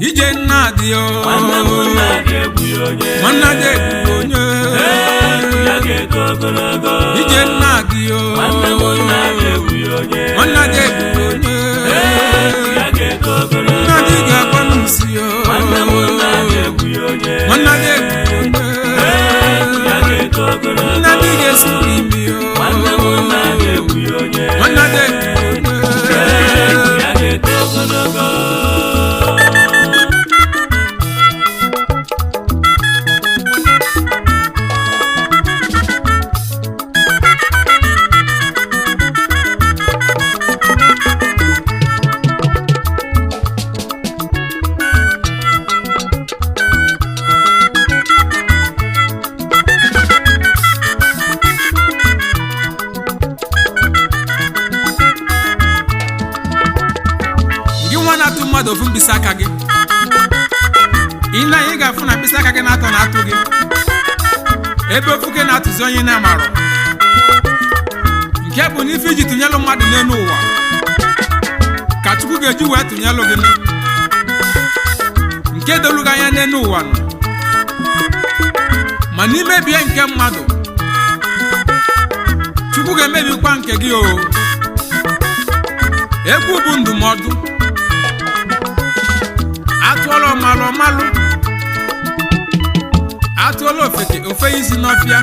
Ije nna dị o. Nwanne m nna dị egbughị onye. Nwanne dị egbughị onye. Ya ga-eto ogologo. Ije nna dị o. Nwanne m nna dị egbughị onye. Nwanne dị egbughị onye. Ya ga-eto ogologo. Nna dị ga-agba n'usi o. Nwanne m nna dị egbughị onye. Nwanne dị egbughị onye. Ya ga-eto ogologo. Nna dị ga-esi imi o. Nwanne m nna dị egbughị onye. Nwanne dị egbughị onye. Ya ga-eto ogologo. Gị nwa na-atụ mmadụ ofu mkpịsị aka gị, ị na ị ga-afụ na mkpịsị aka gị na-atọ na-atụ gị ebe ofuke na-atụzi onye na-amarọ, nke bụ na ife iji tụnyelụ mmadụ n'elu ụwa ka Chukwu ga-eji wee tụnyelụ gị, nke dolu gị anya n'elu ụwa nọ. Ma n'ime bie nke mmadụ, Chukwu ga-emebikwa nke gị o. Egwu bụ ndụmọdụ. Atụọla ọmalụ ọmalụ, atụọla ofeke ofe isi n'ọfịa.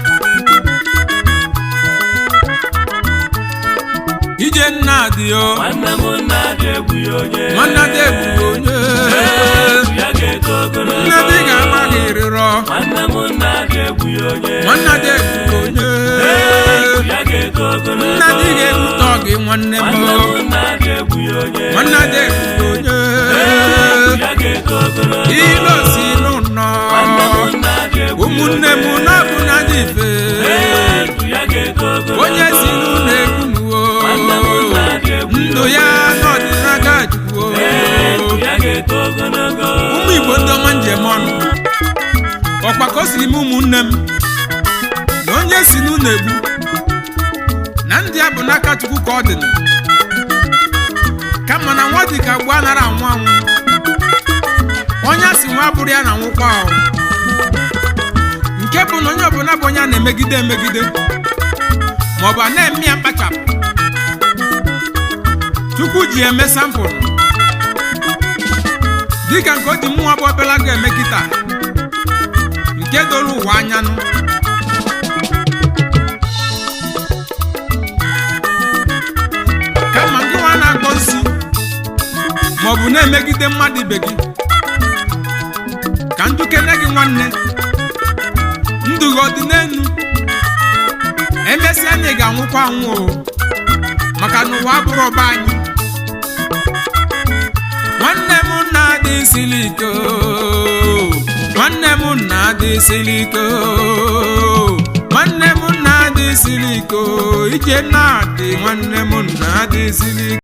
Ije nna dị o. Nwanne m nna dị egbughị onye. Nwanne dị egbughị onye. Ya ga-eto ogologo. Nne dị ga-agba gị rịrọ. Nwanne m nna dị egbughị onye. Nwanne dị egbughị onye. Ya ga-eto ogologo. Nna dị ga-ebute gị nwanne m. Nwanne m nna dị egbughị onye. Nwanne dị egbughị onye. Ya ga-eto ogologo. Ilo si n'ụlọ. Nwanne m nna dị egbughị Ụmụnne m na-abụ na dị ife. Ya ga-eto ogologo. Onye si n'ụlọ egwunuo. Nwanne m nna dị egbughị Ndụ ya n'ọdị n'aka Chukwu. Ya ga-eto ogologo. Ụmụ Igbo ndị ọma, njem ọnụ ọkpa ka o siri m. Ụmụnne m, na onye si n'ụlọ egbu na ndị ya bụ n'aka Chukwu ka ọ dị nụ. Kama na nwa dị ka gbuo anara anwụ anwụ, onye a sị nwa bụrụ ya na nwụkwa ahụ, nke bụ na onye ọbụla bụ onye a na-emegide emegide maọbụ a na-eme ya mkpachapụ, Chukwu ji eme sampụlụ, dịka nke o ji mụnwa bụ obere ga-eme kịta, nke doro ụwa anyanụ. Kama nke nwa na-akpọ nsi maọbụ na-emegide mmadụ ibe gị, ka njukene gị nwanne, ndụ gị ọ dị n'enu? Emesịa na ị ga-anwụkwa anwụ o, maka na ụwa abụrụ ọba anyị. Nwanne m na-adị siri ike o. Nwanne m na-adị siri ike o. Nwanne m na-adị siri ike o. Ije na-adị, nwanne m na-adị siri ike.